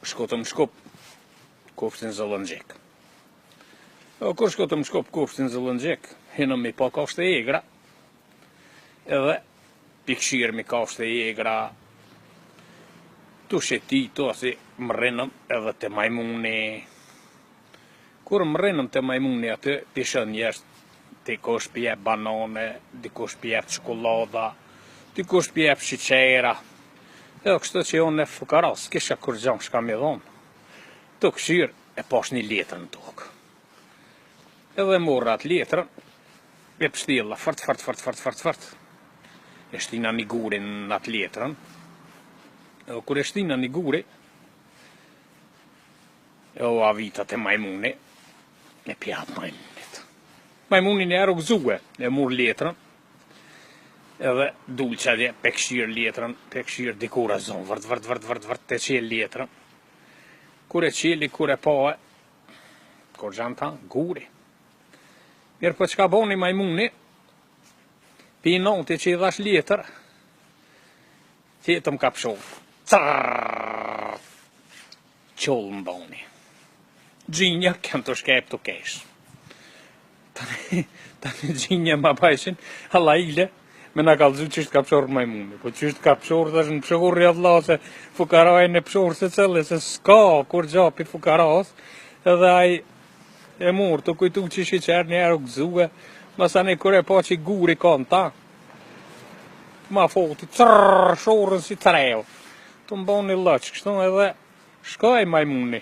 Shkotëm në Shkup, kopshtin zoologjik. O, kur shkotëm në Shkup, kopshtin zoologjik, hinëm mi pa kafshët e egra, edhe pi kshyrmi kafshët e egra, tu shetitu, asi mrrinëm edhe te majmuni. Kur mrrinëm te majmuni aty, pi shoh njerëz, dikush pi jep banane, dikush pi jep çokollada, dikush pi jep sheqera. Edhe kështu që unë fukara, s'kisha kurgjo çka mi dhonë. Tu kqyr e pash një letër në tokë. Edhe morra atë letrën, e pshtilla fort fort fort fort fort fort. E shtina një gurin në atë letrën. Edhe kur e shtina një guri, e u avita te majmuni, e pja majmunit. Majmuni njëherë u gëzue, e mur letrën, edhe dul qatje, pe kqyr letrën, pe kqyr dikur e zonë, vërt, vërt, vërt, vërt, vërt, te qel letrën. Kur e qeli, kur e pa, kurgja n'ta, guri. Mirëpo çka boni majmuni, pi inati që i dhash letër, tjetëm ka pshorë. Crrrr! Qoll më boni. Gjinja kanë të shkep të kesh. Tani, tani gjinja ma bajshin, hallajle, me na kallzu qysh t'ka pshorr majmuni. Po qysh t'ka pshorr, thash në pshorr ja vlla se fukarajnë e pshorr se cëlle, se s'ka kurgja pi fukaras, edhe ai e mur të kujtu që sheqer një herë u gëzue, masanej kur e pa që guri ka në ta, ma foti, cërr, shorrën si treu, të më bon një lloç, kështu edhe shkoi majmuni.